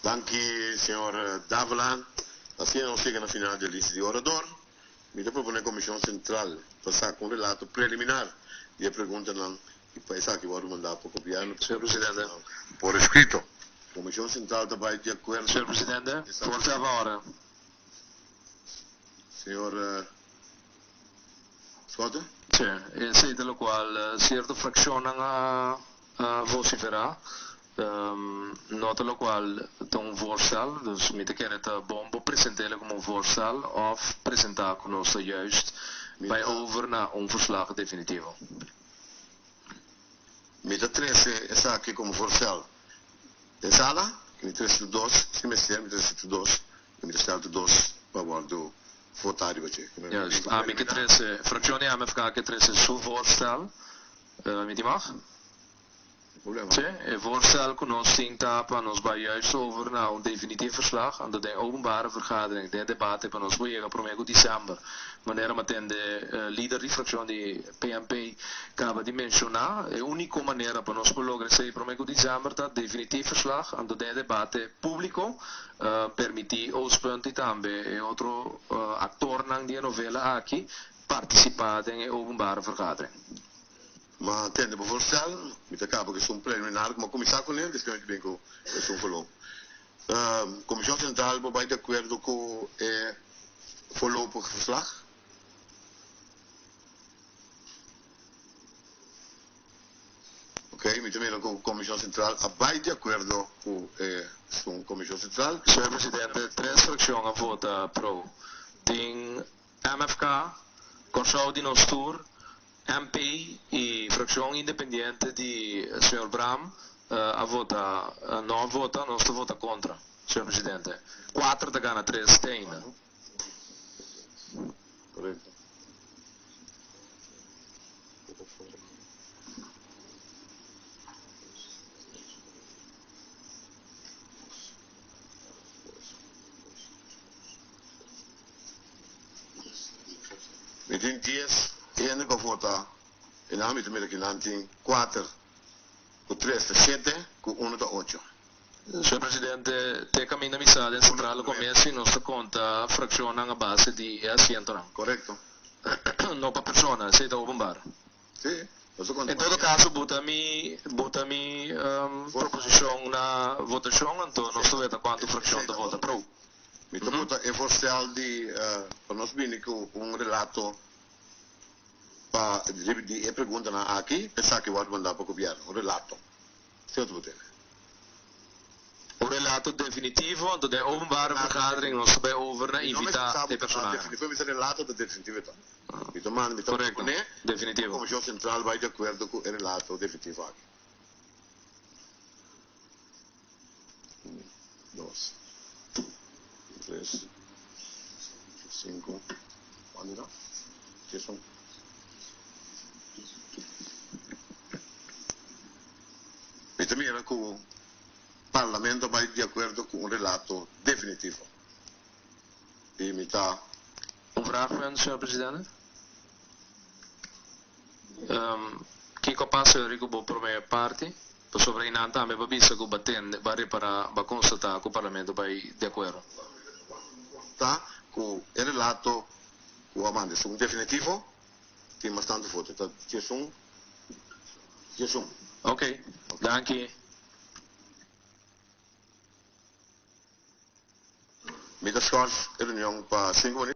Danki, señor Davila. Asina nos yega na final di e lista di orador. Mi ta proponé Komishon Sentral pa saka un relato preliminar di e preguntanan i pa esaki wòrdu mandá pa gobièrnu pa Señor Presidente. por eskrito. Komishon Sentral ta bai di akuerdo Señor Presidente, forza ahora. Señor Schotte. Sí, esei ta lokual sierto frakshonnan a vosiferá. No ta lokual ta un voorstel, dus mi ta kere ta bon bo present'el komo un voorstel òf presentá ku nos ta juist bai over na un verslag definitivo. Mi ta trese esaki komo voorstel den sala, mi trese tur dos, si mester mi trese tur dos i mi ta stel tur dos pa wòrdu votá riba dje. Juist, ami ke trese, frakshon di MFK ke trese su voorstel, mi tin mag? Sí, e voorstel ku nos tin ta pa nos bai juist over na un definitief verslag, anto den openbare vergadering, den debate pa nos por yega promé ku december, manera mi a tende lider di frakshon di PNP kaba di menshoná, e úniko manera pa nos por logra esei promé ku december ta definitief verslag, anto den e debate públiko permití Oostpunt i tambe e otro aktornan di e novela aki partisipá den e openbare vergadering. Ma tende bo voorstel, mi ta kaba ku esun preliminar ku mi a kuminsá kuné, despues mi ta bin ku esun voorlopig. Komishon Sentral bo bai di akuerdo ku e voorlopig verslag? Oké, mi ta mira ku Komishon Sentral a bai di akuerdo ku esun Komishon Sentral. Señor Presidente, tres frakshon a vota pro. Tin MFK, Kòrsou di Nos Tur, MP i frakshon independiente di señor Braam a vota no a vota, nos ta vota kontra, señor presidente. Kuater ta gana tres te ainda. Korekto. Mi tin dies hende ku a vota i nan mi ta mira ki nan tin kuater ku tres ta shete ku unu ta ocho. Señor Presidente, te kaminda mi sa den Central lo Comercio nos ta konta frakshonnan a base di e asientonan. Korekto. No pa persona, esei ta openbaar. Sí, nos ta konta En todo kaso buta mi buta mi proposishon na votashon anto nos ta weta kuantu frakshon ta vota pro. Mi ta buta e voorstel di pa nos bini ku un relato pa riba di e preguntanan aki, esaki wòrdu mandá pa gobièrnu, un relato. Esei ta but'e. Un relato definitivo, anto den openbare vergadering nos ta bai over na invitá e personanan. Definitivo, mi sa relato ta definitivo ta. Mi ta manda, mi ta Korekto, proponé definitivo. Komishon Sentral bai di akuerdo ku e relato definitivo aki. Un, dos, tres, sinku, kuantu ta? Diesun. Mi ta mira ku Parlamento a bai di akuerdo ku un relato definitivo i mi ta. Un vraagpunt, señor presidente. Kiko a pasa ori ku bo prome parti? Pasobra einan tambe bo a bisa ku bo a tende, bo a repará, bo a konstatá ku Parlamento bai di akuerdo. Ta ku e relato ku a manda esun definitivo tin mas tantu foto. Ta diesun, 11. Ok, danki. Mi ta schors e reunion pa sinku minüt.